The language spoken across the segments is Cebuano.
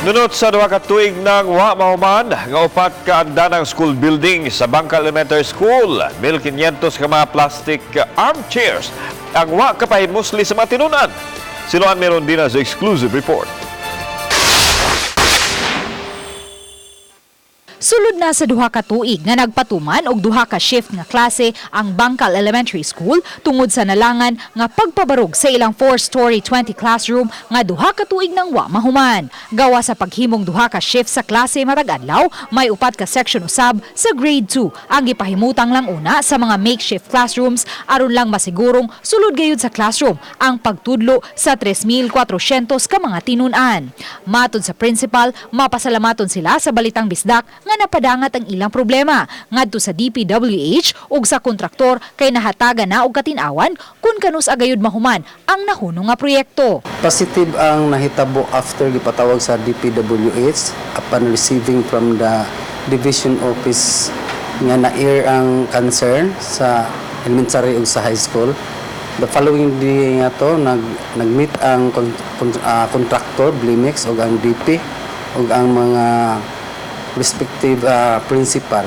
Nunot sa 2 ka tuig nang wa mahuman nga upat ka andanang school building sa Bangkal Elementary School, 1,500 ka mga plastic armchairs ang wa kapahimusli sa mga tinunan. Si Luan Merondina sa exclusive report. Sulod na sa 2 ka tuig nga nagpatuman og duha ka shift nga klase ang Bangkal Elementary School tungod sa nalangan nga pagpabarog sa ilang 4-story 20 classroom nga 2 ka tuig nang wa mahuman. Gawa sa paghimong duha ka shift sa klase matag adlaw, may upat ka section usab sa grade 2 ang gipahimutang lang una sa mga makeshift classrooms aron lang masigurong sulod gayud sa classroom ang pagtudlo sa 3,400 ka mga tinun-an. Matod sa principal, mapasalamaton sila sa Balitang Bisdak nga napadangat ang ilang problema ngadto sa DPWH ug sa kontraktor kay nahatagan na og katin-awan kung kanus-a gayud mahuman ang nahunong nga proyekto. Positive ang nahitabo after gipatawag sa DPWH upon receiving from the division office nga na-air ang concern sa elementary ug sa high school. The following day nga to nag-meet ang contractor Blimix ug ang DP ug ang mga respective principal.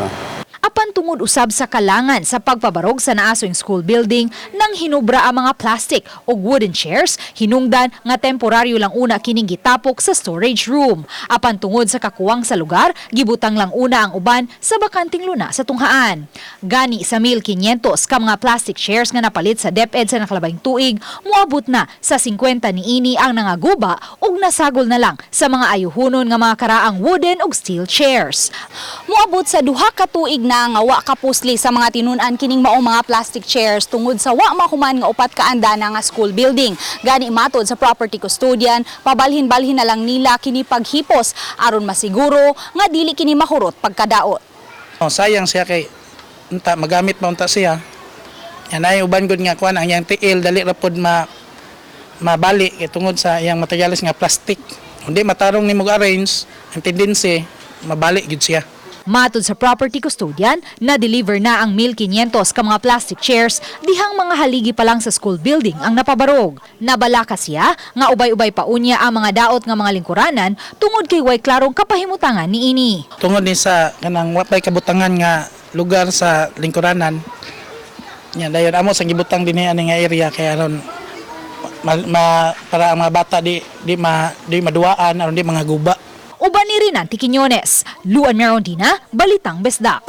Apan tungod usab sa kalangan sa pagpabarog sa naasoing school building nang hinubra ang mga plastic ug wooden chairs, hinungdan nga temporaryo lang una kining gitapok sa storage room. Apan tungod sa kakuwang sa lugar, gibutang lang una ang uban sa bakanting luna sa tunghaan. Gani sa 1,500 ka mga plastic chairs nga napalit sa DepEd sa nakalabay tuig, moabot na sa 50 niini ang nangaguba ug nasagol na lang sa mga ayuhunon nga mga karaang wooden ug steel chairs. Moabot sa 2 ka tuig na nga wa kapusli sa mga tinun-an kining maong mga plastic chairs tungod sa wa mahuman nga upat ka andana nga school building. Gani matod sa property custodian, pabalhin-balhin na lang nila kini paghipos aron masiguro nga dili kini mahurot pagkadaot. Oh, sayang siya kay unta magamit pa unta siya. Yan ay uban gud nga kuan ang iyang tiil dali ra pod mabali kay tungod sa iyang materyales nga plastic. Hindi matarong nimo arrange ang tendency mabali gud siya. Matod sa property custodian, na-deliver na ang 1,500 ka mga plastic chairs dihang mga haligi pa lang sa school building ang napabarog. Nabalaka siya nga ubay-ubay pa unya ang mga daot nga mga lingkuranan tungod kay way klarong kapahimutangan niini. Tungod ni sa kanang wa pay kabutangan nga lugar sa lingkuranan. Nya dayon amo sa gibutang dinhi ani nga area kay aron para ang mga bata di maduwaan aron di mga guba. Uban ni Rinanti Quiñones, Luan Merondina, Balitang Bisdak.